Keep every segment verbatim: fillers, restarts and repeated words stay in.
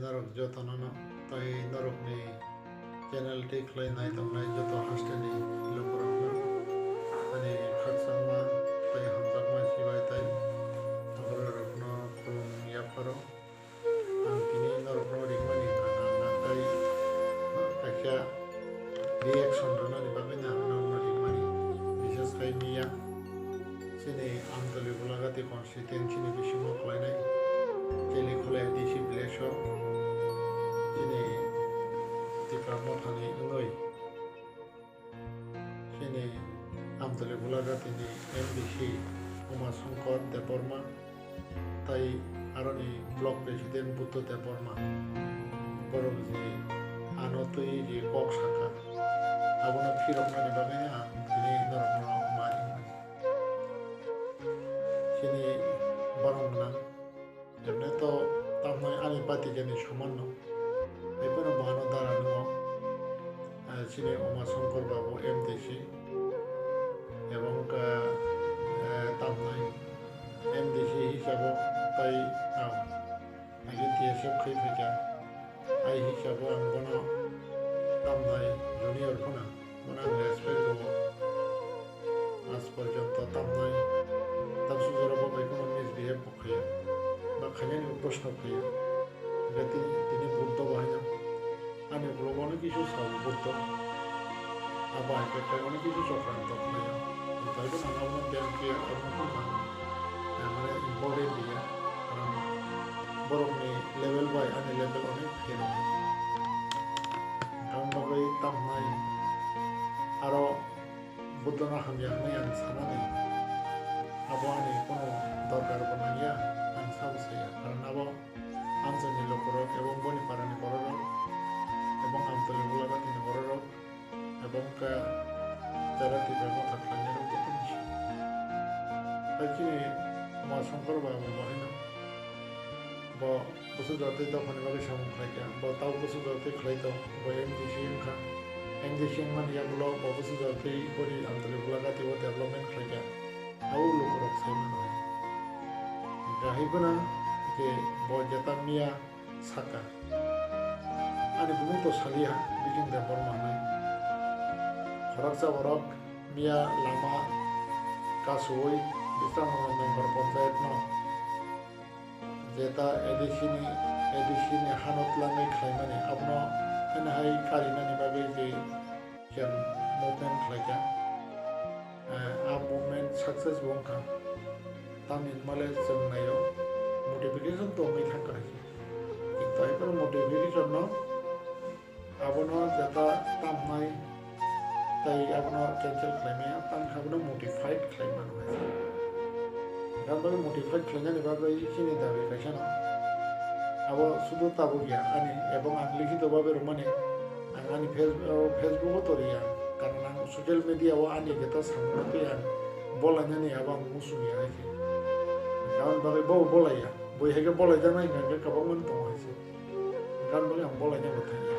Norok jotono no tei norokni channel twi khlai nai tongnai joto hasteni lukurokno ani khakchangma tei hamjakma sibai tei tokrorokno khulum yapharo. Ang tini norokno ringmani ang nang tei kaisa reaction rwnani bagwi ang norokno ringmani, bises khai miya chini Amtoli Golagati constituency ni bisingo khlainai Chelikhole A D C village o chini Tipra Mothani wngwi chini Amtoli Golagati ni M D C Uma Shankar Debbarma tei aroni block president Buddha Debbarma, borok je ano twi je kok saka, abono phiroknani bagwi ang tini norokno ma ringmani. Chini borok gwnang, emne to tamnai ani patigani soman no, hai phano bo ano dara nungo, ah, chini Uma Shankar Babu M D C, ebong ka, eh, tamnai M D C hisabo tai ang agi T S F khai phaikha. Ai hisabo ang bono tamnai junior phano, bono ang respect rwo. Aaj porjonto tamnai, tamsuk jora bo bai kheno misbehave bo khaiya, ba khainani bo proshno khaiya. Hingke tini, tini Buddho bo haino ani ulo bo onek kisu sao Buddho. Abo hai khe onek kisu chokranto khlaiya. Taibo nang abono biyang khe abono nang, eh, mane important liya. Karon borokni level bai ani level onek pherang. Tamni bagwi tamnai aro Buddhono hamya hwnwi ang sanani, abo ani kono dorkar bo nangya, ang sabo saya. Karon abo Amchaini lukurok ebong boni parani bororok ebong Amtoli Golagatini bororok ebong khe jara Tipra Motha khlainairok joto misi. Hai chini Uma Shankar Babu bo haino bo Busu jatwi dophani bagwi samung khlai kha, bo tau busu jatwi khlai tong, bo M D C wngkha. M D C wngmani yagulo bo busu jatwi boni Amtoli Golagatio development khlai kha. Abo lukurok sai mano. Hingkha hai phano je bo jeta miya saka. Ani bumung to saliya, Bijing Debbarma hwnwi. Khoroksa borok miya lama kasui Bisramnagar Member Panchayat no jeta A D C ni, A D C ni hano twlangwi khlaimani, abono haino hai karinani bagwi je khen movement khlaikha. Eh, a movement success bo wngkha. Tamni hwnmale chwng naio, modification tongwi thangkha hai se. Kintu hai phano modification no abono jeta tamnai tei abono cancel khlaimaya, tamkhe abono modified khlai mano hai se. Aboni bagwi modified khlainani bagwi chini dabi kaisa no. Abo sudu tabuk ya ani, ebong ang likhito babe rwmani, ang ani Face-, o, Facebook o toriya, karon ang social media o ani jeta samung twi ang bolainani abo ang muchungya hai se. Aboni bagwi bo bolaiya, bui hai khe bolaijaknai hwnkha khe kwbangma tongo hai se. Aboni bagwi ang bolaina bo thangya.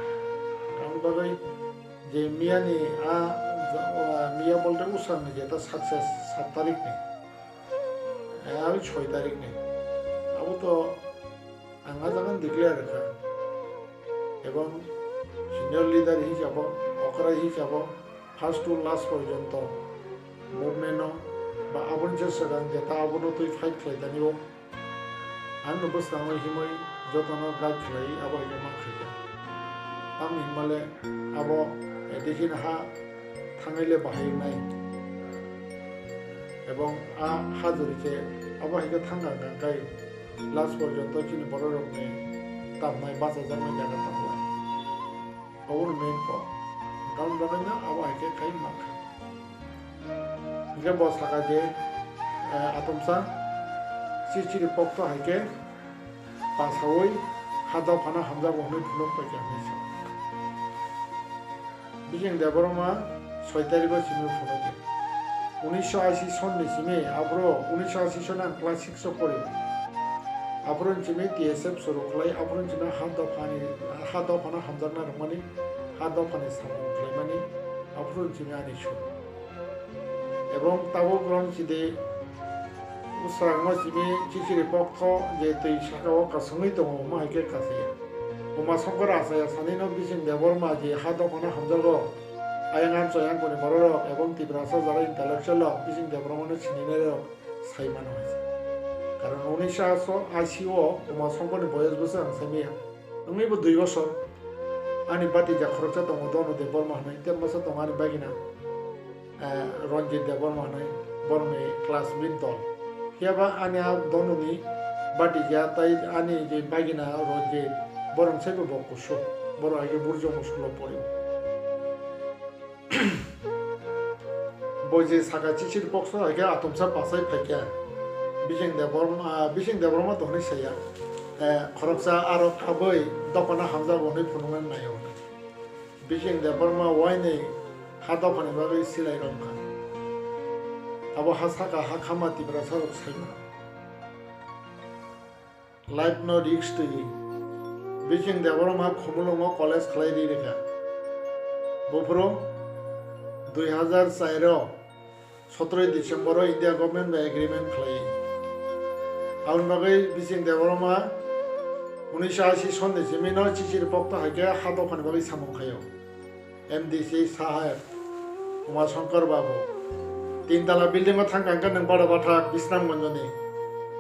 Aboni bagwi je miyani a, a, miya bolte usangni jeta success sat tarikni, eh, abi soi tarikni. Abo to ang a jaga declare kha. Ebong senior leader hisabo, okra hisabo, first to last porjonto movement no ba aboni je swkang jeta abono twi fight khlai tani bo. Ang no bwskango himwi jotono guide khlai abo hai khe ma khaikha. Tamni hwnmale abo, eh, dihini ha thangwi le bahai wngnai. Ebong a ha jori khe abo hai khe thangkha hwnkha khe last porjonto chini bororokni tamnai bachajaknai jaga tongo. Obono main kok. Tamni bagwino abo hai khe khai ma kha. Hingke bo saka je, eh, atomsa chichiri pokto hai khe pasaui ha dophano hamjago hwnwi phunuk paikha hwnwi sa. Bijing Debbarma soi tarikgo simi phunukdi. Unisho ashi sonni simi aphuru, unisho ashi sonni ang class six o pori. Aphuru simi T S F suru khlai, aphuru simi ha dophani, ha dophano hamjakna rwmani, ha dophani samung khlaimani, aphuru simi ani suru. Ebong tabuk rong chide usrangma simi chichiri pokto je twi saka o kasungwi tongo, omo hai khe kasaya. Uma Shankar Achaya sanino Bising Debbarma je ha dophano hamjago, ayang amchoi angkoni bororok ebong Tiprasa jara intellectual rok Bising Debbarmano sininairok sai mano hai se. Karon unisho ashi o Uma Shankarni boyos bwswk ang sai maya. Wngwi bo dui bosor. Ani batija khoroksa tongo Donu Debbarma hwnwi, tei masa tongo ani bagina, eh, Ranjit Debbarma hwnwi, borokni classmate dol. Phiya ba ani a Donuni batija tei ani je bagina Ranjit, borok saibo bo kusuk. Borok hai khe Burjong school o pori. Bo je saka chichir box no hai khe atomsa pasai phai khe Bising Debbarma, Bising Debbarma to hwnwi saya. Eh, khoroksa aro kabui dophano hamjago hwnwi phunuknani naio. Bising Debbarma wainwi ha dophani bagwi silai romkha. Abo ha saka ha khama Tiprasa rok sai mano. Life no risk twi. Bising Debbarma Khumulwngo college khlai ri rikha. Buphuru dui hazar char o sotroi December o India government bai agreement khlai. Aboni bagwi Bising Debbarma unisho ashi sonni simi no chichir pokta hai khe ha dophani bagwi samung khaio. M D C saheb, Uma Shankar babu, tin tala building o thang kang khe nwng bada bathak Bisramganj ni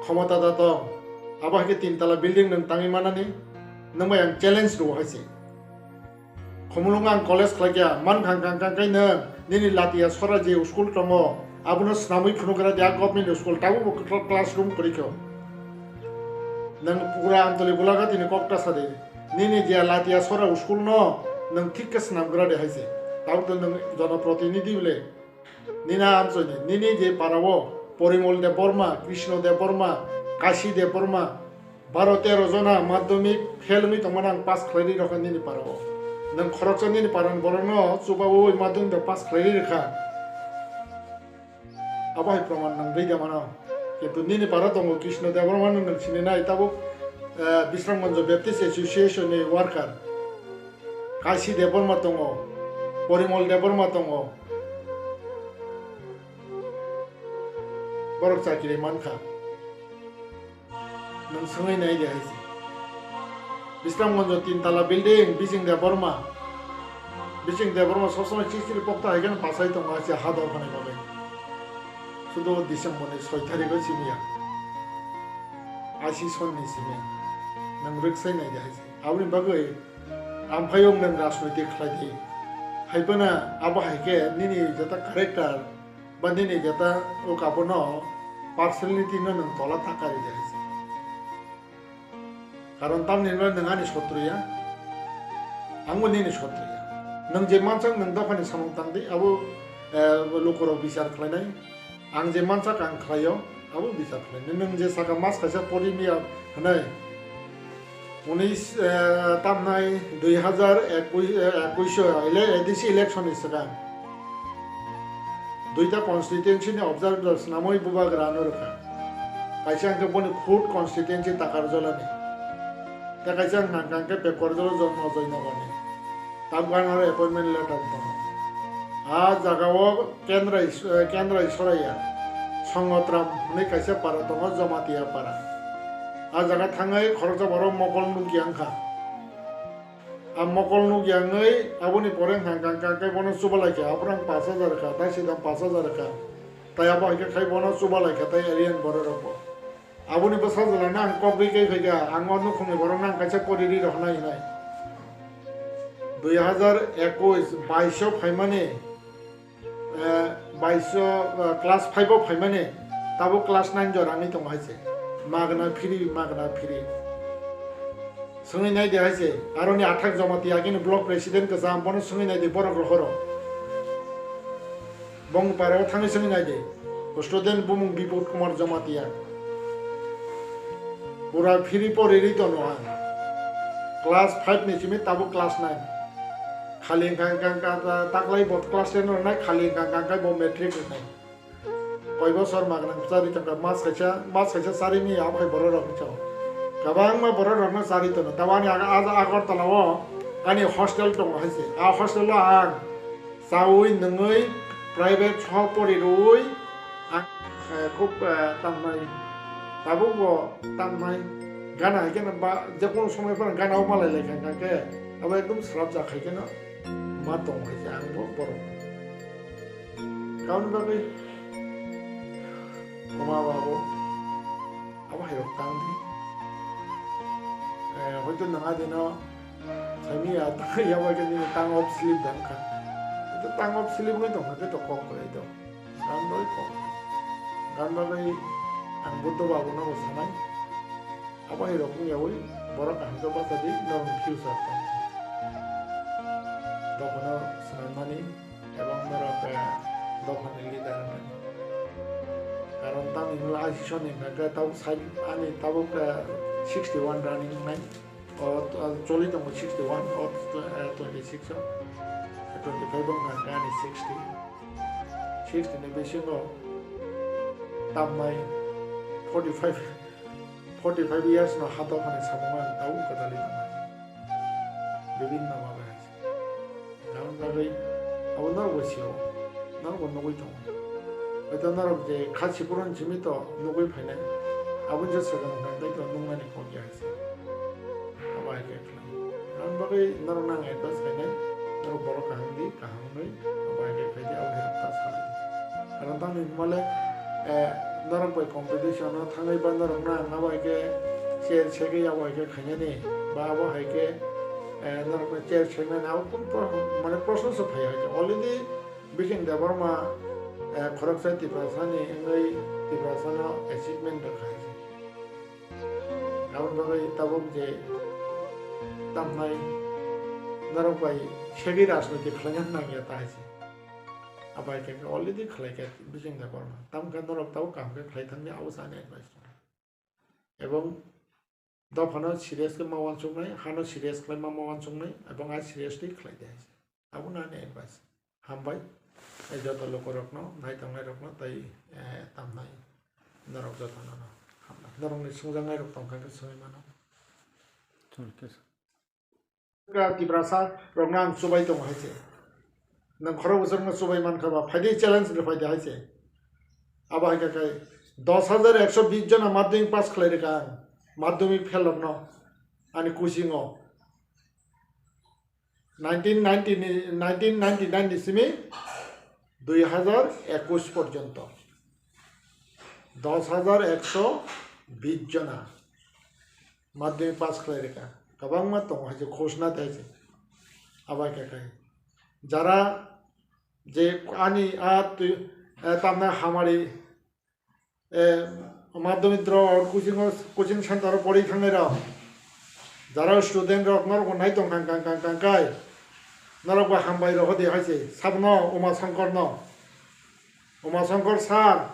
khomota da tong. Abo hai khe tin tala building nwng tangwi manani, nwng bai ang challenge rwo hai se. Khumulwng ang college khlai kha, man khang khang khang khe nwng nini latia sora je school tongo, abono swnamwi phunukgra de a government school, tabuk bo cl-, classroom kwrwi kho. Nwng pura Amtoli Golaghati ni kok ta sa de. Nini je latia sora school no nwng thik khe swnamgra de hai se. Tabuk to nwng jonoprotinidhi bole. Nini amchoi ni, nini je para o Porimol Debbarma, Krishna Debbarma, Kashi Debbarma, baro tero jona madhyamik fail wngwi tongmani ang pass khlai ri rokha nini para o. Nwng khoroksa nini para ni borok no chubaui madhyamik bai pass khlai ri rwkha. Abo hai proman nang rwi da mano. Kintu nini para tongo Krishna Debbarma no nwng sini nai tabuk, eh, Bisramganj Baptist Association ni worker. Kashi Debbarma tongo, Porimol Debbarma tongo. Borok chakiri mankha. Nwng swngwi nai di hai se. Bisramganj tin tala building, Bising Debbarma. Bising Debbarma sob somoi chichiri pokta hai khe pasai tongo hai se ha dophani bagwi. Sudu December ni soi tarikh o simi ya. Ashi sonni simi. Nwng rwksai nai di hai se. Aboni bagwi ang phaiyung nwng rajnoitik khlai di. Hai phano abo hai khe nini jeta character ba nini jeta o kabono personality no nwng tola ta kari di hai se. Karon tamni hwnba nwng ani sotru ya, angbo nini sotru ya. Nwng je mansak nwng dophani samung tang di, abo, eh, lukurok bichar khlainai. Ang je mansak ang khlaio, abo bichar khlainai. Nwng je saka mas kaisa pori miya hwnwi, unis, eh, tamnai dui hazar ekush, eh, ekush o ele-, A D C election ni swkang. Duita constituency ni observer swnamwi bubagra ano rwkha. Kaisa hwnkhe boni khud constituency Takarjala ni. Tei kaisa hwnkha hwnkhe Pekorjala Jonmo Joynagar ni. Tabuk ano aro appointment letter tongo. A jaga o Kendra is-, eh, Kendra Isoraya, Songotram hwnwi kaisa para tongo, Jamatia para. A jaga thangwi khoroksa borok mokol nukya wngkha. A mokol nukya wngwi aboni pore hwnkha hwnkha khe bono chubalai kha, aphuru ang pash hajar kha, tai sidam pash hajar kha. Tai abo hai khe khai bono chubalai kha, tai alien borok rok bo. Aboni bwsa jwlano ang kok ri kai phaikha, ang o nukhungni borokno ang kaisa pori ri rohornai hinai. Dui hazar ekush bais o phaimani, eh, bais o, eh, class five o phaimani, tabuk class nine jorangwi tongo hai se. Magna free, magna free. Swngwi nai di hai se. Aroni athak Jamatia agini block president kwcham, bono swngwi nai di borok rohoro. Bongpara o thangwi swngwi nai di. Student bumung Bipul Kumar Jamatia. Pura free pori ri tono ang. Class five ni simi tabuk class nine. Khali hwnkha hwnkha hwnkha taklai bo class ten rwnai, khali hwnkha hwnkha hwnkha bo matric rwnai. Koi bosor magna kwchari tongkha, mas kaisa, mas kaisa chari mi abo hai borok rok hinwi sao. Kwbangma borok rokno chari tono. Tabuk ani aga, aga Agartala o ani hostel tongo hai se. A hostel o ang chaui nungwi private so pori rwui ang, eh, khub, eh, tamnai. Tabuk bo tamnai. Gana hai kheno ba, je kono somoi phano gana o malai lai kha, kha khe, abo ekdom srap jak hai kheno ma tong hai khe ang bo borok. Kaun bagwi oma babo, abo hai rok tang di. Eh, hoito nang adino saimi ya, ya bai khe nini tang off slip dang kha. Hoito tang off slip wngwi tong kha khe to kok kwrwi to. Gan bagwi kok. Gan bagwi ang Buddho babu no bo sanai. Abo hai rok wngyawi borok kaham khe bacha di, norokni future tong. Dophano swnamnani ebong norok, eh, dophani leader wngnani. Karon tamni hwnla asisoni hwnkha khe tabuk side ani tabuk, eh, sixty one running wngnai. O, o choli tongo sixty one, o, eh, twenty six o, twenty five wngkha khe ani sixty. Sixty ni bisingo tamnai forty five, forty five years no ha dophani samung ang tabuk kwdali tongo. Bibinno babai hai se. Aboni bagwi abo norokbo sio, norokbo nugwi tongo. Hoito norok je kha siphuru simi to nugwi phainai, aboni je swkang hwnkhe to nuknani kok ya hai se. Abo hai khe khlai. Aboni bagwi norokno ang advice khainai, norok borok kaham di, kaham wngwi, abo hai khe khaidi, abo hai rok ta salai. Karon tamni hwnmale, eh, norok bai competition o thangwi ba norokno ang abo hai khe chair segwi abo hai khe khainani, ba abo hai khe, eh, norokno chair segnani abo kunu pro-, mane proshno se phai hai khe. Already Bising Debbarma, eh, khoroksa Tiprasani wngwi Tiprasano achievement rwkha hai se. Aboni bagwi tabuk je tamnai norok bai segwi rajniti khlaina nangya ta hai se. Abo hai khe already khlai kha Bising Debbarma. Tamo khe norok tabuk kaham khe khlai thangdi, abo se ani advice. Ebong dophano serious khe ma uansuknai, hano serious khlai ma ma uansuknai, ebong a serious twi khlai di hai se. Abono ani advice. Hambai. Tei joto lukurokno, nai tongnairokno tei, eh, tamnai norok jotono no hambai. Norokni swngjaknairok tongkha khe swngwi mano. Ka Tiprasa rokno ang chubai tongo hai se. Nwng khorok bwswkno chubai mankha ba, phaidi challenge rw phaidi hai se. Abo hai khe kai dos hajar ekso bis jona madhyamik pass khlai rwkha ang, madhyamik fail rokno ani coaching o. Nineteen ninety ni, nineteen ninety nine ni simi dui hajar ekush porjonto dos hajar ekso bis jona madhyamik pass khlai rwkha. Kwbangma tongo hai se khosna tei se. Abo hai khe kai. Jara je ani a twi, eh, tamna hamari, eh, madhyamik rok coaching o, coaching center o pori thangnai rok, jara student rok norok bo nai tong kang kang kang kang kai, norok bo hambai rok hodi hai se, sabno Uma Shankar no, Uma Shankar sir,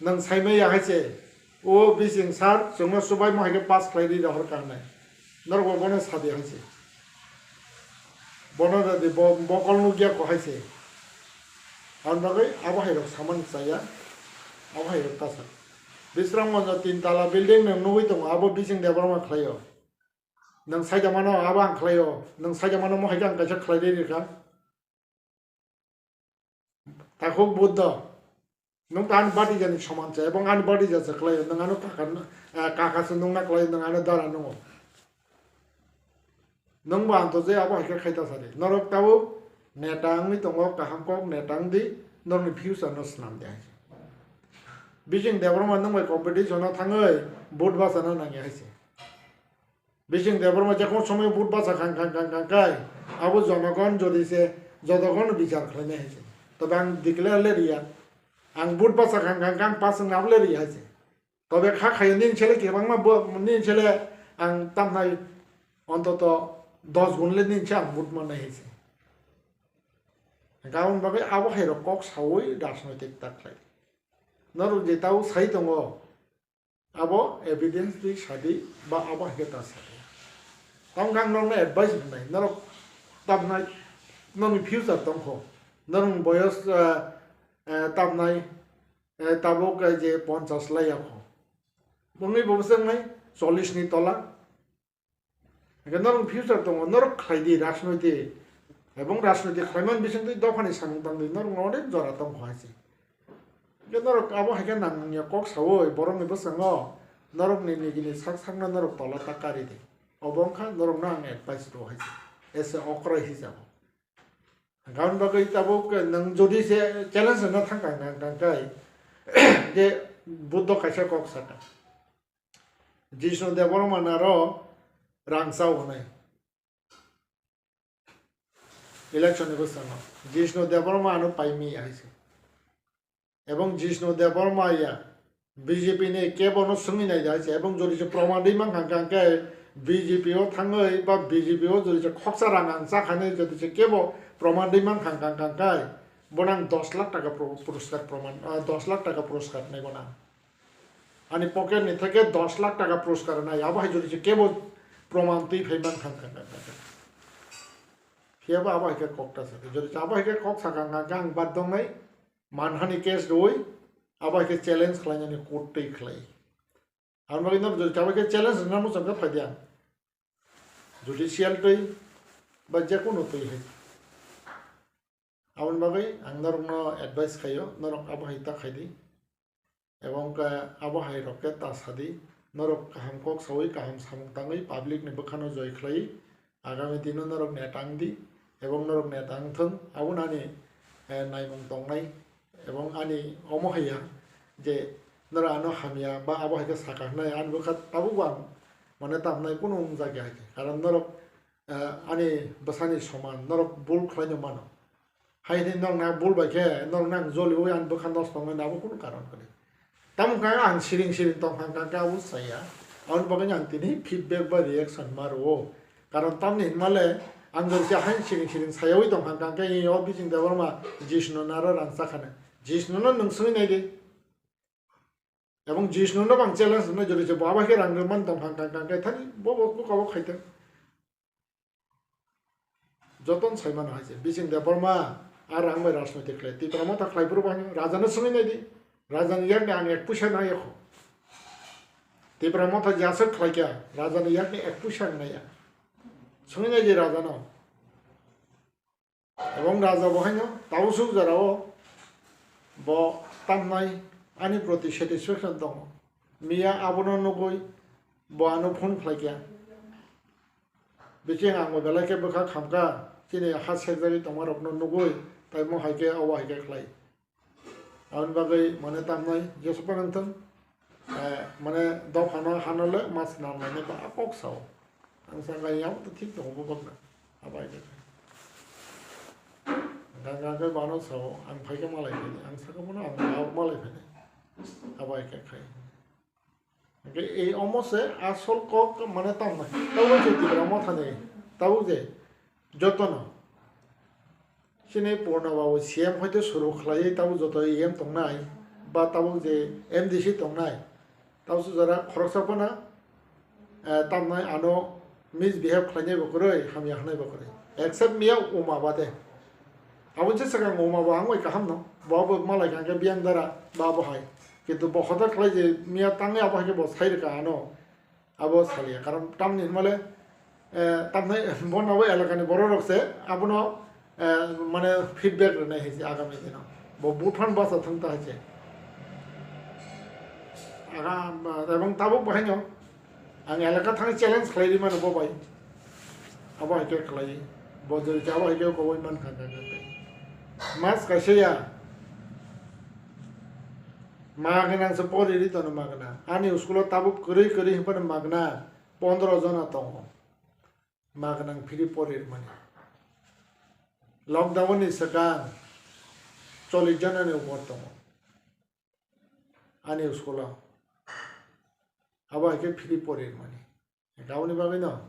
nwng saimaya hai se, o bising sir, chwngno chubaimo hai khe pass khlai ri rohor kang nai, norok bo bono sadi hai se. Bono rwdi, bo, bokol nukya ko hai se. Aboni bagwi abo hai rok samani chaya, abo hai rok ta sa. Bisramganjo tin tala building nwng nugwi tongo, abo Bising Debbarma khlaio. Nwng saida mano abo ang khlaio, nwng saida mano mo hai khe ang kaisa khlai ri rikha. Takhuk Buddha, nwng ta ani batija ni soman se, ebong ani batija se khlaio, nwng ano kaka, eh, kaka se nungna khlaio, nwng ano dara nungo. Nwng bo anto je abo hai khe khai ta sadi. Norok tabuk neta wngwi tongo, kaham kok neta wng di, norokni future no swnam di hai se. Bising Debbarma nwng bai competition o thangwi vote bachana nangya hai se. Bising Debbarma je kono somoi vote bacha khang khang khang khang khai, abo jonogon jodi se jotogon bichar khlainai hai se. Tobe ang declare le riya, ang vote bacha khang khang khang pass wngna abo le riya hai se. Tobe kha khayo nini sele kebangma bo, nini sele ang tamnai ontoto dos gun le nini se ang vote mannai hai se. Aboni bagwi abo hai rok kok saui rajnoitik ta khlai. Norok je tao sai tongo, abo evidence twi sadi ba abo hai khe ta sadi. Tamo khe ang norokno advice rwnai, norok tamnai, norokni future tongkho, norokni boyos, eh, eh, tamnai, eh, tabuk, eh, je ponchas lai yakho. Bongni bo bwswk nai chollish ni tola. Hingke norok future tongo, norok khlai di rajnoitik. Ebong rajnoitik khlaimani bisingtwi dophani samung tangdi, norok no onek jora tongkho hai se. Hingke norok abo hai khe nangya kok saui borokni bwskango Norokni nigini sak sakno norok tola ta kari di. Obo wngkha norokno ang advice rw hai se. Ese okrai hijabo. Hwnkha hwn bagwi tabuk nwng jodi se challenge rwna thang kang kang kang kai je Buddho kaisa kok saka. Jishnu Debbarma naro rang chao hwnwi. Election ni bwskango Jishnu Debbarma ano paimi hai se. Ebong Jishnu Debbarma ya B J P ni kebo no swngwi nai hai se. Ebong jodi se proman rwi mankha hwnkha hwnkhe B J P o thangwi ba B J P o jodi se khoksa rang ang chakha hinwi jodi se kebo proman rwi mankha hwnkha hwnkhe bono ang dos lakh taka pro-, puruskar proman, ah, dos lakh taka puruskar nai bono ang. Ani pocket ni theke dos lakh taka puruskar nai, abo hai jodi se kebo proman twi phai mankha hwnkha hwnkhe. Phiya bo abo hai khe kok ta sakha. Jodi se abo hai khe kok sakha hwnkha hwnkhe ang bad dong nai. Manhani case rwui abo hai khe challenge khlainani court twi khlai. Aboni bagwi norok jodi abo hai khe challenge rwna muchung khe phai di ang. Judicial twi ba jekunu twi hai. Aboni bagwi ang norokno advice khaio, norok abo hai ta khai di. Ebong khe abo hai rok khe ta sa di. Norok kaham kok saui kaham samung tangwi public ni bwkhano joi khlai. Agami dino norok neta wng di, ebong norok neta wng thung, abo no ani, eh, naimung tongnai, ebong ani omo hai ya je norok ano hamya ba abo hai khe saka hwnwi ani bwkha tabuk bo ang mane tamnai kunu wng jakya hai khe, karon norok, eh, ani bwsani soman, norok bul khlai no mano. Hai hwnwi norokno ang bul bai khe, norokno ang joliui ang bwkha nosto wngnai abo kunu karon kwrwi. Tamo wngkha ang siring siring tongkha hwnkha khe abo chaya. Aboni bagwi ang tini feedback ba reaction ma rwo. Karon tamni hinmale ang jodi se haino siring siring sayaui tongkha hwnkha khe o Bijing Debbarma Jishnu naro rang chakhana. Jishnu no nwng swngwi nai di. Ebong Jishnu no bang challenge no jodi se bo abo hai khe rang rwmani tongkha hwnkha khe thani bo bo kok abo khaitwng. Jotono sai mano hai se, Bijing Debbarma a rang bai rajnoitik khlai, Tipra Motha khlai phuru bo haino, raja no swngwi nai di, raja ni yak ni ang ek puisa nai ya kho. Tipra Motha jaswk khlai kha, raja ni yak ni ek puisa ang nai ya. Swngwi nai di raja no. Ebong raja bo haino, tabuk suk jora o bo tamnai ani proti satisfaction tongo. Miya abono nugui bo ano phone khlai kha. Biching ang bo belai khe bwkha khamkha, chini ha sekjagwi tongmarokno nugui, tei mo hai khe obo hai khe khlai. Aboni bagwi mane tamnai Josephno wngthung, eh, mane dophano hano le mas nam lainai ba kok sao. Ang sakha yang to thik tongo bo kokna. Abai khe. Ganga khe bano sao, ang phai khe malai phai, ang sakha bono ang malai phai. Abai khe khai. Hwnkhe ei omo se asol kok mane tamo. Tabuk je Tipra Mothani, tabuk je jotono. Chini Purna Babu C M hoite suru khlaiwi tabuk joto E M tongnai, ba tabuk je M D C tongnai. Tabuk se jora khoroksa phano, eh, tamnai ano misbehave khlainai bo kwrwi, hamya hwnai bo kwrwi. Except miya Uma bade. Aboni se swkang Uma bo ang bai kaham no. Bo bo malai kha khe biyang dara ba bo hai. Kintu bo hoda khlai je miya tangwi abo hai khe bo sai rwkha ano. Abo saliya. Karon tamni hinmale, eh, tamnai bo no elaka ni borok rok se abono, eh, mane feedback rwnai hai se agami dino. Bo buphang basa thang ta hai se. Aga, ebong tabuk bo haino. Ang elaka thang challenge khlai ri mano bo bai. Abo hai khe khlai. Bo jori abo hai khe koboi man kha kha kha. Mas kaisa ya. Ma gwnang se pori ri tono ma gwnang. Ani school o tabuk kwrwi kwrwi hwnphano ma gwnang pondro jona tongo. Ma gwnang phiri pori rwmani. Lockdown ni swkang chollish jona ni upor tongo. Ani school o. Abo hai khe phiri pori rwmani. Aboni bagwi no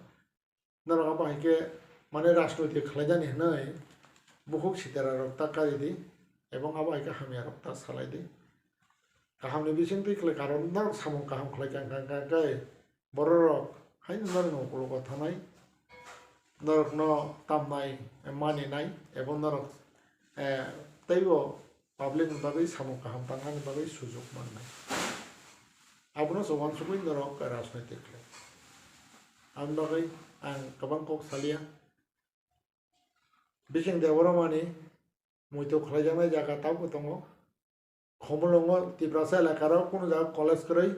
norok abo hai khe mane rajnoitik khlaijani hwnwi bukhuk sitera rok ta kari di, ebong abo hai khe hamya rok ta salai di. Kaham ni bising twi khlai, karon norok samung kaham khlai kha, kha, kha, khe borok rok haino norok ni ukologo thanai, norok no tamnai, maninai, ebong norok, eh, teibo public ni bagwi samung kaham tangnani bagwi sujuk mannai. Abono se uansugwi norok rajnoitik khlai. Aboni bagwi ang kwbang kok saliya. Bising Debbarmani muitu khlaijaknai jaga tabukbo tongo. Khumulwngo Tiprasa elakaro kunu jaga college kwrwi.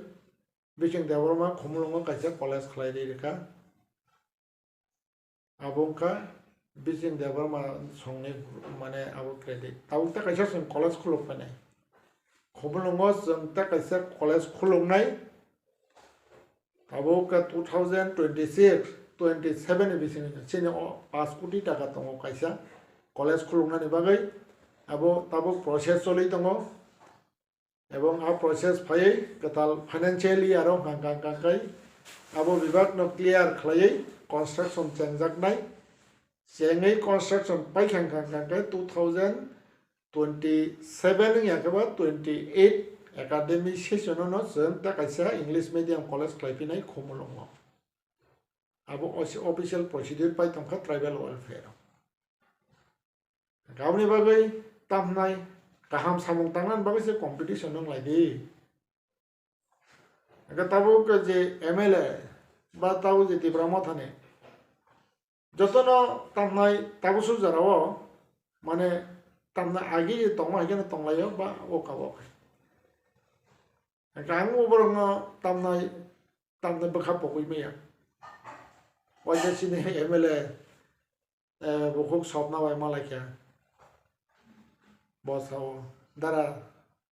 Bising Debbarma Khumulwngo kaisa college khlai ri rwkha. Abo wngkha Bising Debbarma songni, mane, abo credit. Tabuk ta kaisa chwng college khuluk phainai. Khumulwngo chwng ta kaisa college khuluknai. Abo wngkha two thousand twenty-six, twenty-seven ni bisingo chini o paanch koti taka tongo kaisa college khuluknani bagwi. Abo tabuk process choli tongo. Ebong a process phaiwi kwtal financial year o hwnkha hwnkha khe abo bibak no clear khlaiwi construction chengjaknai. Chengwi construction paikha hwnkha hwnkha khe two thousand twenty-seven wngya khe ba twenty-eight academic session o no chwng ta kaisa English medium college khlai phinai Khumulwngo. Abo official procedure pai tongkha tribal welfare o. Aboni bagwi tamnai kaham samung tangnani bagwi se competition wng lai di. Hwnkhe tabuk je M L A ba tabuk je Tipra Mothani jotono tamnai tabuk su jora o, mane, tamnai agi je tongma hai kheno tonglaio ba o kabo. Hwnkhe ang o borokno tamnai, tamnai bwkha pogwi maya. Waisa chini M L A, eh, bukhuk sopna bai malaikha. Bo sao, "Dara,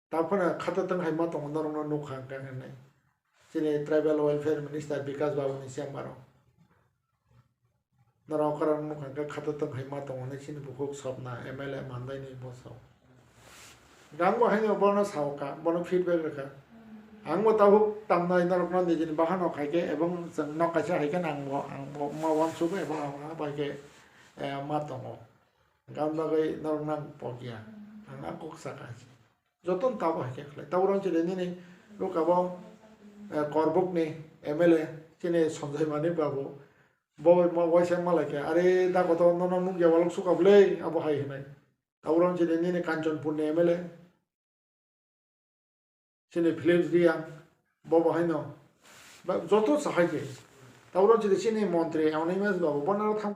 taphano khato tong hai ma tongo, norokno nukha hwnkha," hinwi. Chini Tribal Welfare Minister Bikash Babu ni chamber o. Norok kwrwng nukha hwnkhe khato tong hai ma tongo hinwi chini bukhuk sopna M L A mandaini bo sao. Ang bo haino bono sao kha, bono feedback rwkha. Ang bo tabuk tamnai norokno nijini bahano khai khe, ebong chwng nok kaisa hai khe ang bo, ang bo ma uansuk ebong ang bai khe, eh, ma tongo. Gan bagwi norokno ang pokya. Ang a kok saka se. Jotono tabo hai khe khlai. Tabuk rang chini nini luka bo, eh, Korbuk ni M L A chini Sanjay Manik Babu. Bo bai ma waisa malai khe, "Are da koto nono nukya waluk suka bwle," abo hai hinai. Tabuk rang chini nini Kanchanpur ni M L A. Chini Philips Reang, bo bo haino. Ba, joto sahai khe. Tabuk rang chini chini montri Anonymous Babu, bono thang